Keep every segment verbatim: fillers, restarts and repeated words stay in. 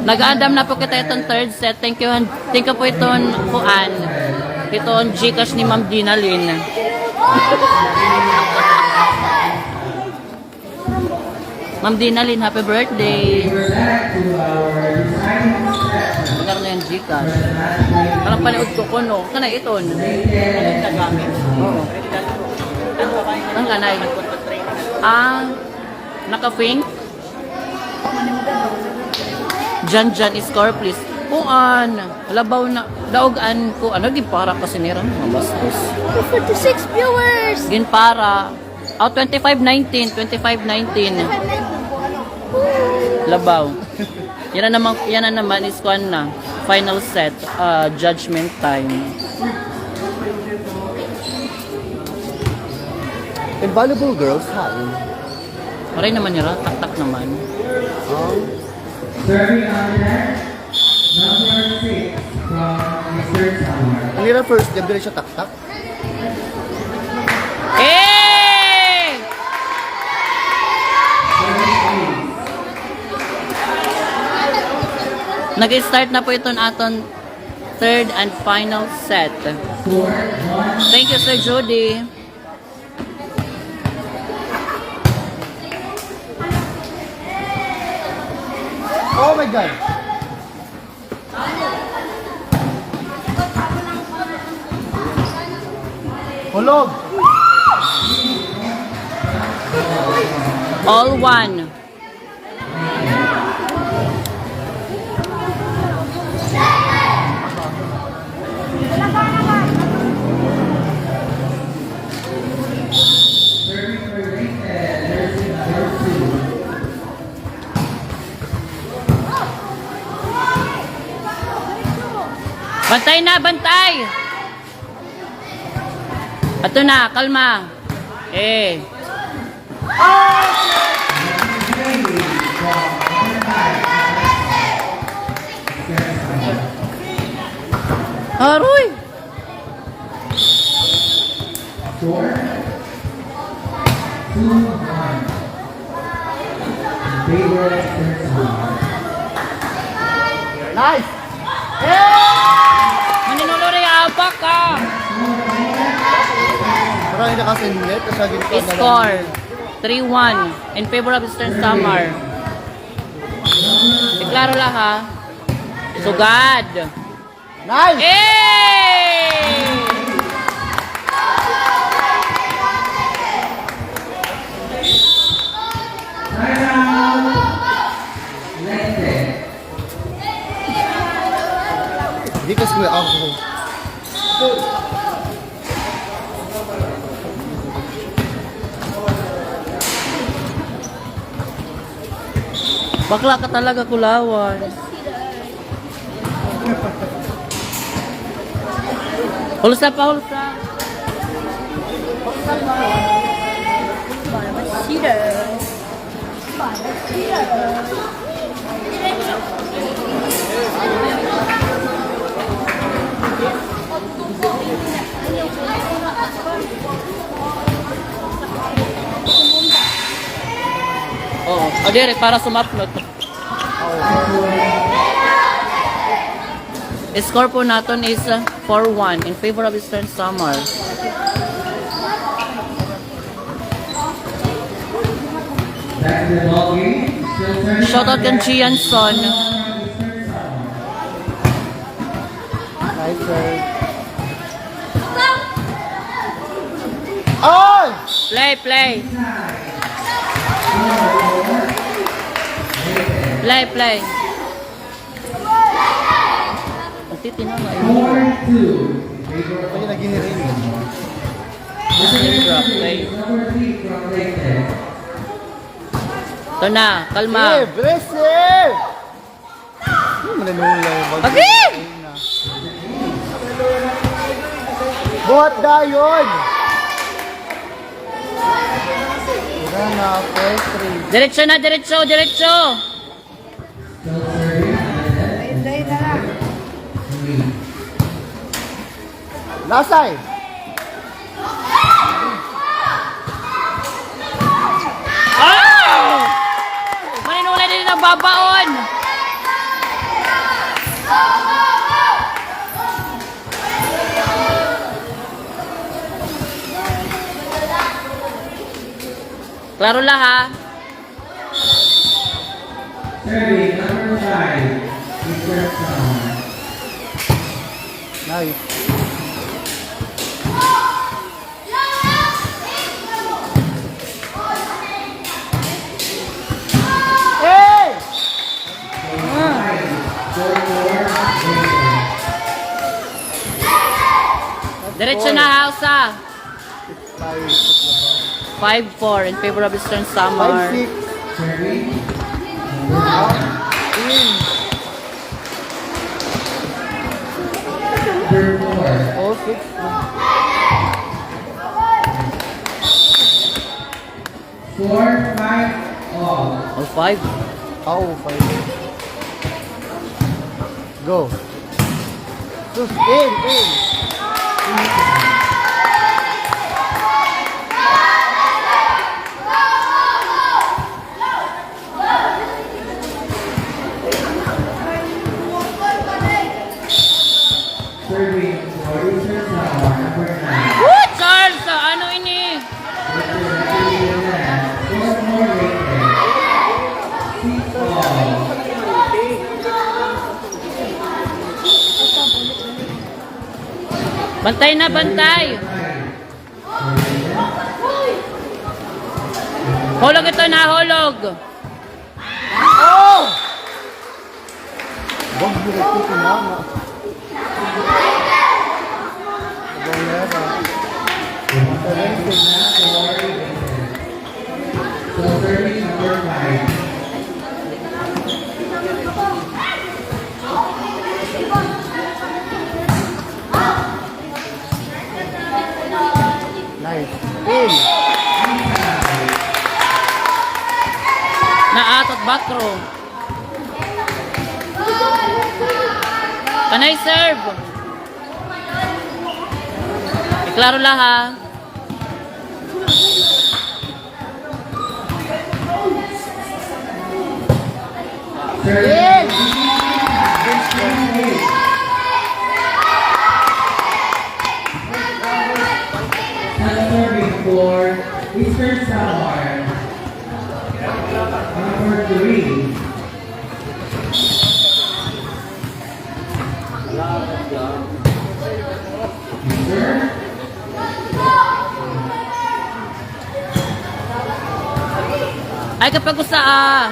Nag-aandam na po kita iton third set. Thank you, thank you po iton kuan. Iton GCash ni Ma'am Dinalyn. Ma'am Dinalyn, happy birthday. Magkano na yung GCash? Parang panood ko kuno. Kana iton. Oo. Ang kanay. Ah, naka-pink? Jan Jan, score, please. Kuan, labaw na, daog an kuan, ginpara kasi nira, mga bastos. Forty-six viewers! Ginpara. Oh, twenty-five nineteen, twenty-five nineteen. Labaw. Yana naman, yana naman is kuan na. Final set, ah, judgment time. Infallible girls, ha? Maray naman nira, taktak naman. Oh. Serving on the net, number six from Mister Samar. An ira first game, diri siya taktak. Eh! Nag-start na po iton aton third and final set. Thank you, Sir Judy. Oh my God! Hulog! All one. Bantay na, bantay! Ato na, kalma. Eh. Aroy! Score, two one. In favor of Sir Samar. Nice! Maninulori, abak ka! Marami na kasi net, kasi ginagawa na lang. Score, three one in favor of Eastern Samar. Deklaro la, ha. Sugad. Nice! Hey! Di ka sila ako. Bakla ka talaga, Kulawan. Hulsa pa, hulsa. Hulsa pa. Oo. O, diri, para sumapnot. Score po naton is, uh, four one in favor of Eastern Samar. Shoutout kan Gianson. Nice serve. Ay! Play, play. Play, play. Ang titinama. Ay, naghihiring. Play. Ito na, kalma. Eh, bless eh! Ano man ang hula yung bag-, Agi! Buhat dayon! Wala na, four three. Diretso na, diretso, diretso! Play, play na lang. Lasay! Ah! Maninulay din nagbabaon. Klaro la, ha? Serving number five, Mister Star. Nice. Hey! Diretso na, Hausa. Five four in favor of Eastern Samar. Five six. Oh, six. Four five all. Oh, five. Oh, five. Go. Sus, aim, aim. Serving for Eastern Samar, number nine. Woo, Charles! Ano ini? Four more later. Six all. Bantay na, bantay. Hulog ito, nahulog. Oh! Wag mo ito, tinama. So, serving number five. Nice. In. Naatot back row. Kanay serve. Iklaro la, ha. Serving for Eastern Samar. Number three. Ay, kapag usa, ah.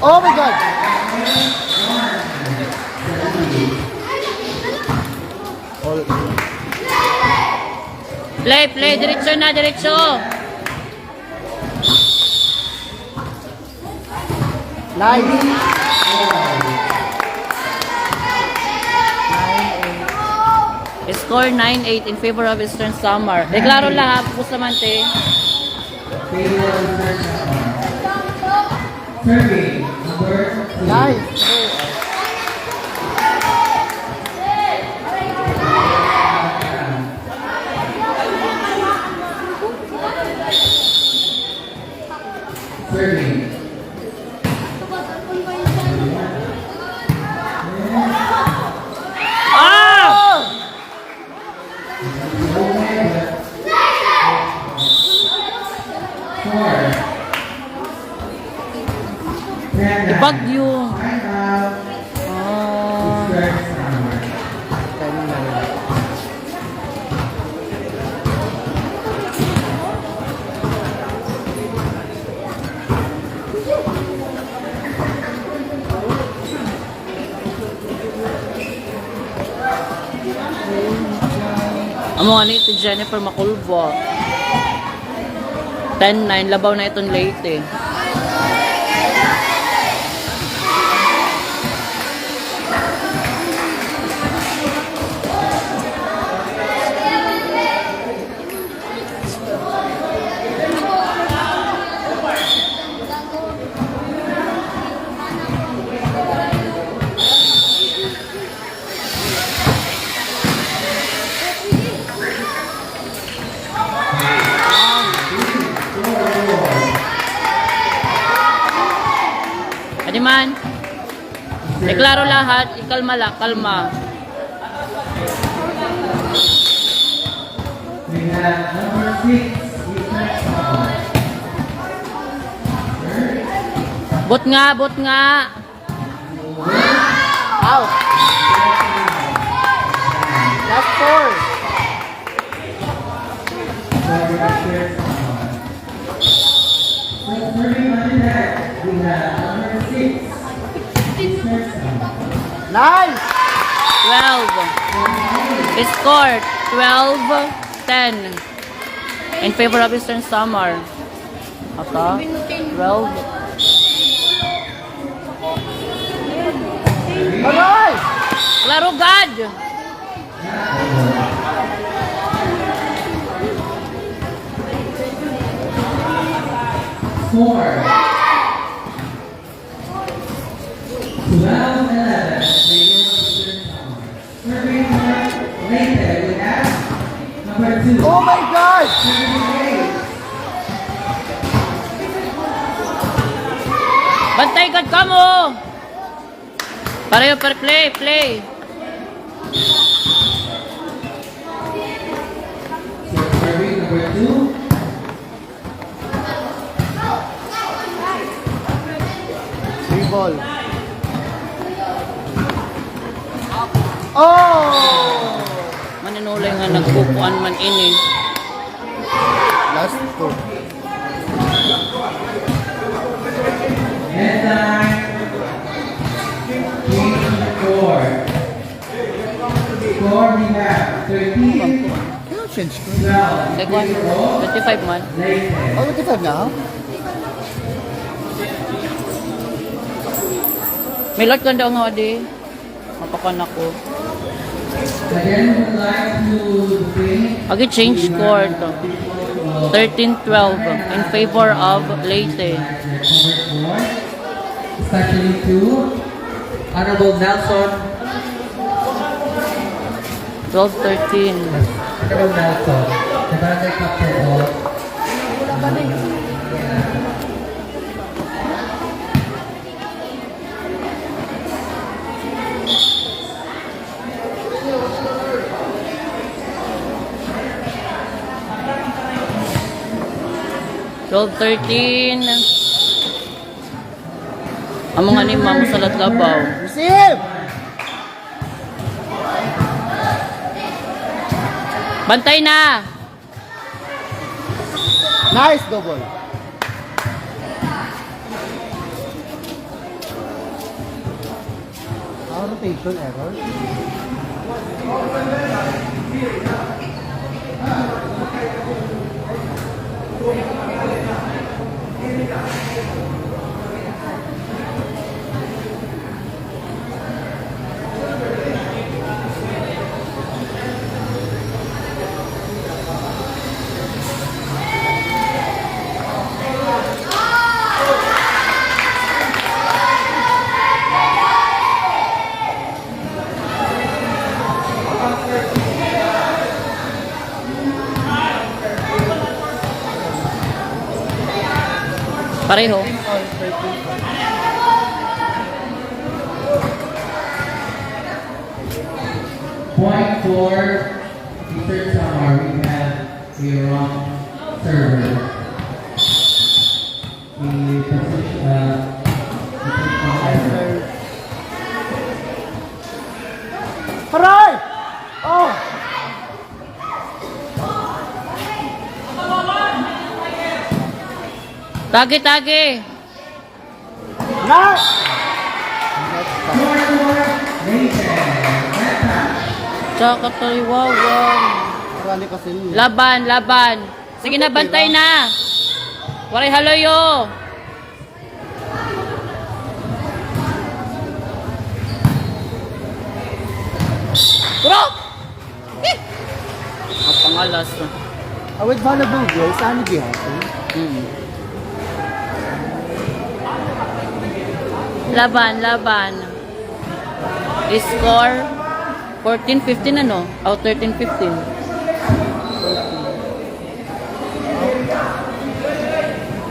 Oh my God! All. Play, play, diretso na, diretso. Nice. Score nine eight in favor of Eastern Samar. Iklaro la, ha, Bustamante. Nice. Serving. Ah! Four. Ten nine. Bagyo. Time out. Ah. Ten nine. Amo ngani hi Jennifer Maculbo. Ten nine, labaw na iton Leyte. Adi man. Iklaro lahat, ikalma la, kalma. We have number six, Ethan Samal. Butnga, butnga. Out. Last four. Nice! Twelve. Score, twelve ten. In favor of Eastern Samar. Ata, twelve. Aray! Klaro gad! Score. Twelve eleven. Serving for Leyte, we have number two. Oh my God! Bantay gad kamo! Pareho, par-, play, play. Serving number two. Three ball. Oh! Maninulay nga nagkukuan man ini. Last two. Score, we have thirteen. Kaya change ko. Like one, twenty-five man. Oh, twenty-five na, ha? May lot ka daw nga, di. Mapakan ako. Again, we would like to thank. Agi change score to. Thirteen twelve in favor of Leyte. Especially to Honorable Nelson. Twelve thirteen. Honorable Nelson, the barangay captain of. Twelve thirteen. Amo ngani, ma'am, salat labaw. Receive! Bantay na! Nice double. Ah, rotation error. Pareho. Point for Teacher Samar, we have a wrong server. The position, uh, the position. Aray! Oh! Tagi, tagi! Na! Tsaka taliwawan. Marami kasi yun. Laban, laban. Sige na, bantay na. Waray haloyo. Bro! Eh! Mapangalas. Awit volleyball girls, ano gihapon? Mm. Laban, laban. Score, fourteen fifteen, ano? Oh, thirteen fifteen.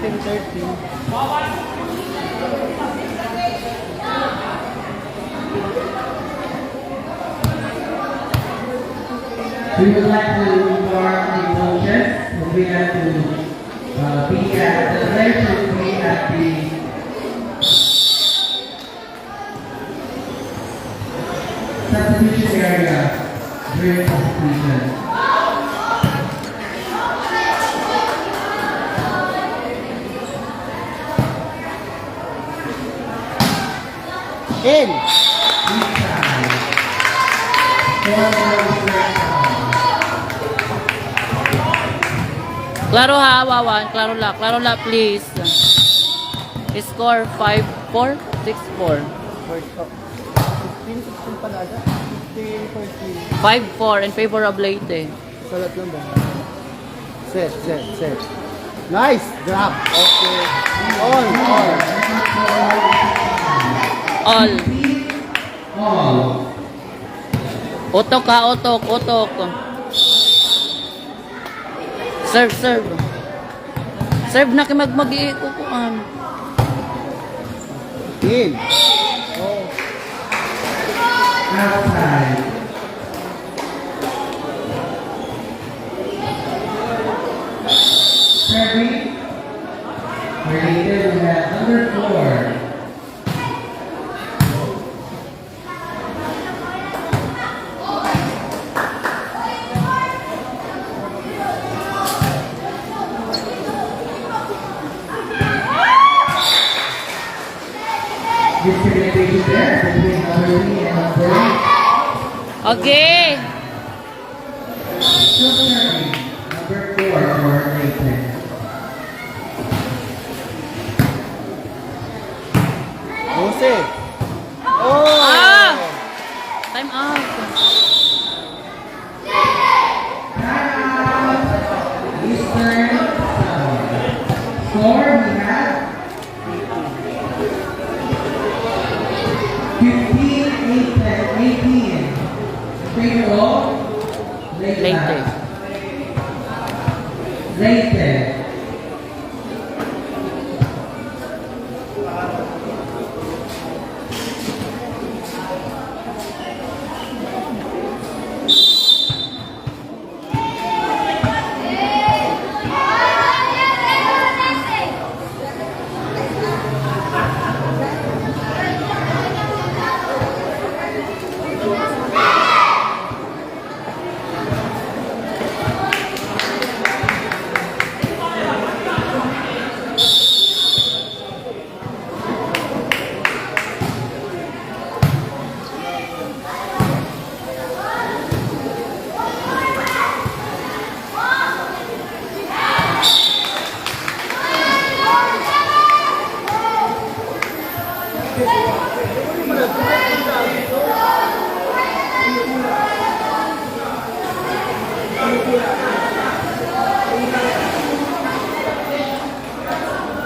Fifteen thirteen. We would like to inform the coaches that we have to, uh, be at the players should be at the substitution area during substitution. In. Klaro ha, Wawan. Klaro la. Klaro la, please. Score five four, six four. Fifteen sixteen pala ada. Fifteen fourteen. Five four in favor of Leyte. Salat lang ba? Set, set, set. Nice! Grab! Okay. All, all. All. Utok ha, utok, utok. Serve, serve. Serve na kay mag-, mag-iikukuan. In. Outside. Serving. Related, we have number four. Discommunication there between number three and number four. Okay. Still serving. Number four for Nathan. Jose. Oh! Ah! Time out. Time out. Eastern Samoa. Score, we have fifteen eighteen. Favor of Leyte. Leyte. Leyte.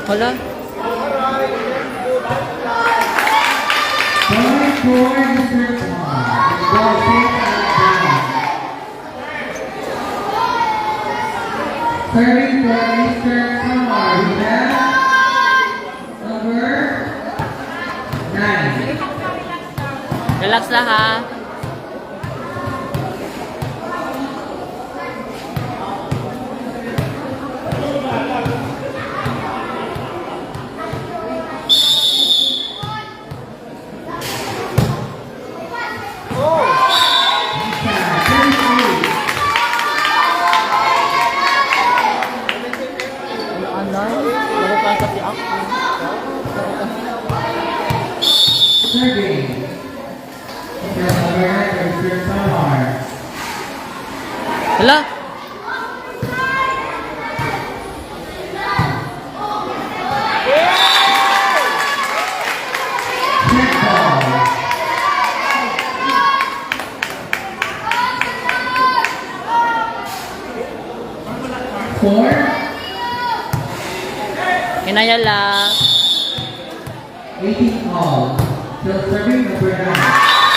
Hala. Point for Mister Kwan. Ball hit out of bounds. Serving for Mister Samar. We have number nine. Relax la, ha. Serving. Hala? Four. Hinay la. Eighteen all. Still serving number nine.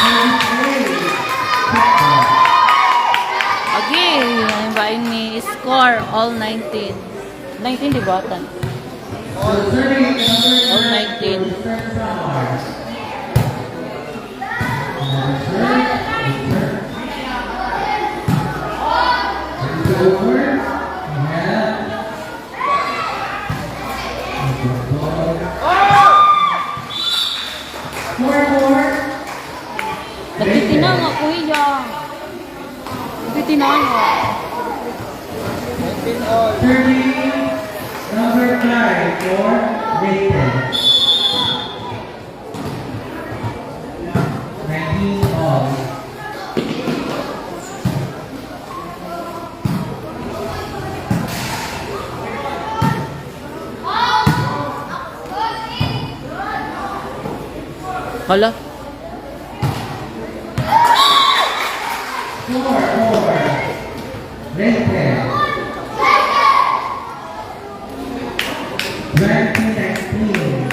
Service eight. Agi, an bain ni score, all nineteen. Nineteen, di ba? Tan-, Still serving number nine. All nineteen. Number nine. Number nine. Nagtitinanga ko hiya. Nagtitinanga. Serving number five for Nathan. Nineteen all. Hala. Four, four. Leyte. Twenty nineteen.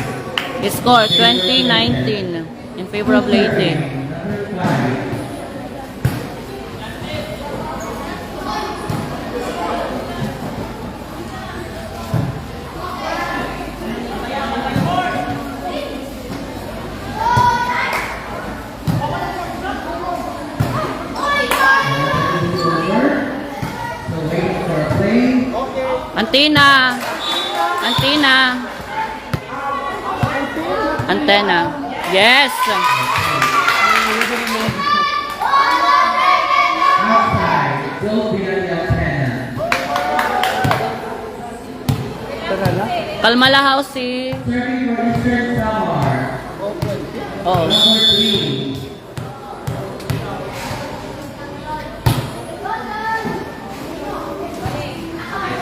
Score, twenty nineteen in favor of Leyte. Antenna. Antenna. Antenna. Yes. Outside. Don't be on the antenna. Kalma la, Hausi. Serving for Eastern Samar. Oo. Number three.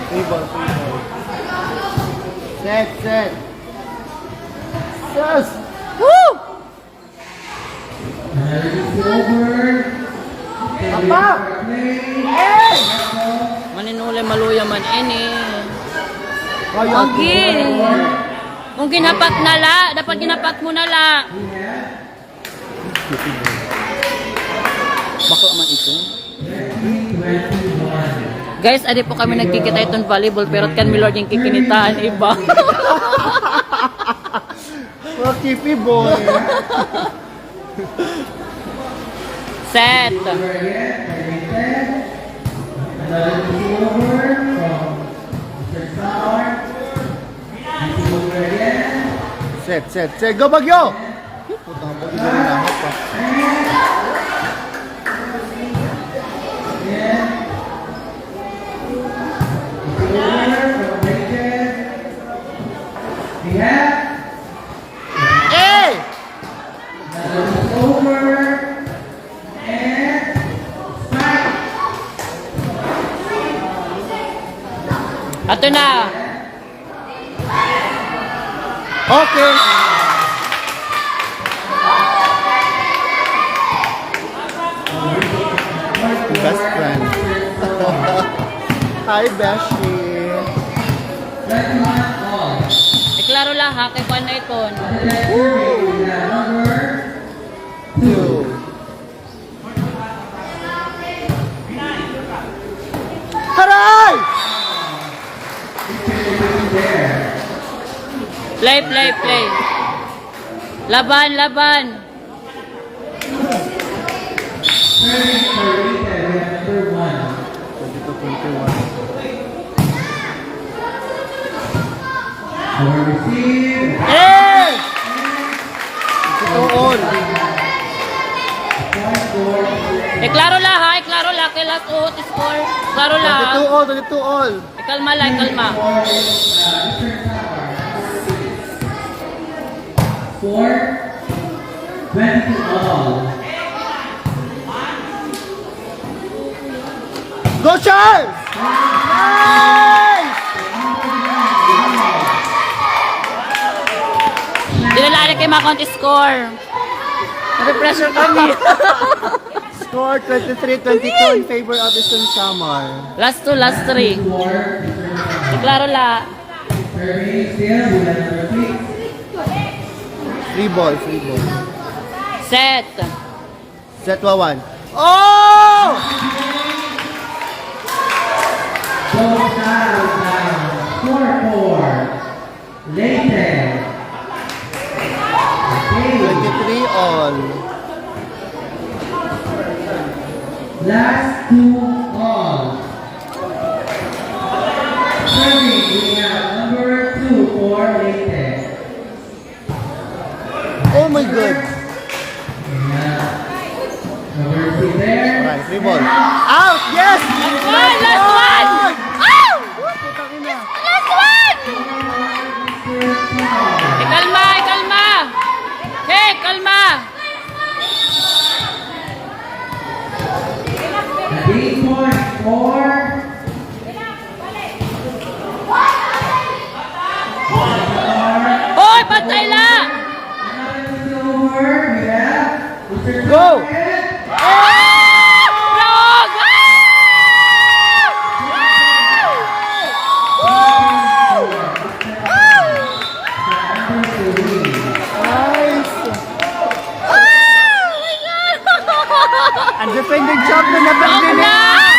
Table, table. Set, set. Yes! Woo! Apa! Maninulay maluya man ini. Okay. Kung ginapak na la, dapat ginapak mo na la. Bako man ito. Guys, adi po kami nagkikita iton volleyball, pero kan mi Lord yung kikinitaan iba. Mga kipi boy. Set. Set, set, set. Go, Bagyo! Puta, Bagyo, na pa. Yeah. Hey! Ato na. Okay. Best friend. Hi, Beshi. Iklaro la, ha, kay kuan na iton. Two. Haray! Play, play, play. Laban, laban. Serving for Rita, number one. Twenty-two twenty-one. Our receive. Hey! Twenty-two all. Point for Iklaro la, ha? Iklaro la. Kay last out score. Iklaro la. Twenty-two all, twenty-two all. Ikalma la, ikalma. Four, twenty-two all. Go, Charles! Nice! Dili la kay ma-count score. Nape-pressure kami. Score twenty-three twenty-two in favor of Eastern Samar. Last two, last three. Klaro la. Free ball, free ball. Set. Set, Wawan. Oh! Both sides have score four. Leyte. Okay. Twenty-three all. Last two all. Serving, we have number two for Leyte. Out! Yes! Last one! Last one! Ow! Putang ina. Last one! Ikalma, ikalma! Hey, kalma! Big point for Hoy, pantay la! Go! Wrong! Nice! Ang defending champion na Pilipinas!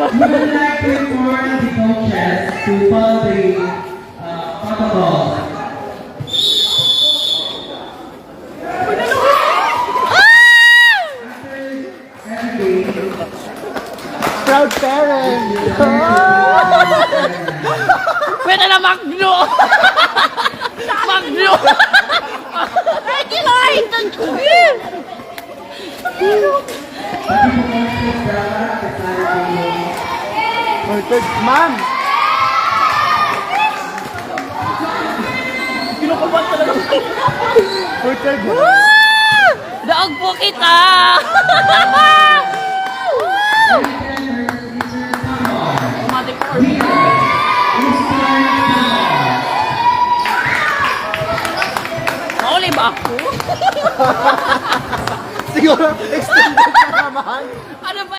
We would like to inform the coaches to follow the, uh, protocol. Proud parent! Pwede na, Magno! Magno! Ay, kinain ko! Orchard, ma'am! Kinukuha talaga. Orchard, ma'am. Daog po kita! Mauli ba ako? Siguro, extended na naman. Ano ba